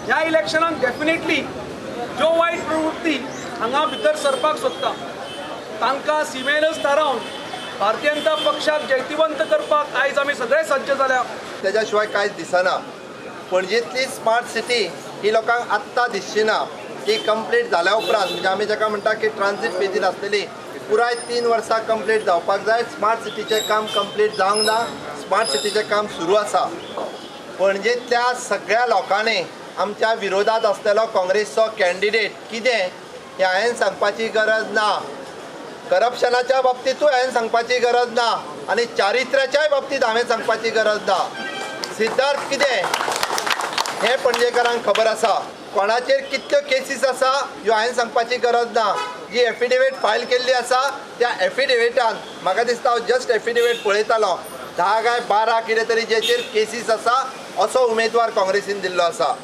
ह्या इलेक्शनाक डेफिनेटली ज्यो वायट प्रवृत्ती हांगा भितर सरपाक सोदता तांकां सिमेनच थारावन भारतीय जनता पक्षाक जैतिवंत करपाक आयज आमी सगळे सज्ज जाल्या. तेज्या शिवाय कांयच दिसना. पणजेंतली स्मार्ट सिटी ही लोकांक आत्तां दिसची ना. ती कंप्लीट जाल्या उपरांत, म्हणजे आमी जाका म्हणटा की ट्रान्सीट फेजीन आसलेली, पुराय 3 वर्सां कंप्लीट जावपाक जाय. स्मार्ट सिटीचें काम कंप्लीट जावंक ना, स्मार्ट सिटीचें काम सुरू आसा. पणजेंतल्या सगळ्या लोकांनी आमच्या विरोधात आसलेलो काँग्रेसचो कॅन्डिडेट कितें हें हांवें सांगपाची गरज ना. करप्शनाच्या बाबतींतूय हांवें सांगपाची गरज ना आनी चारित्र्याच्याय बाबतींत हांवें सांगपाची गरज ना. सिद्धार्थ कितें हें पणजेकारांक खबर आसा. कोणाचेर कितल्यो केसीस आसा ह्यो हांवें सांगपाची गरज ना. जी एफिडेवीट फायल केल्ली आसा त्या एफिडेविटान म्हाका दिसता हांव जस्ट एफिडेवीट पळयतालो, 10 काय 12 कितें तरी जेचेर केसीस आसा असो उमेदवार काँग्रेसीन दिल्लो आसा.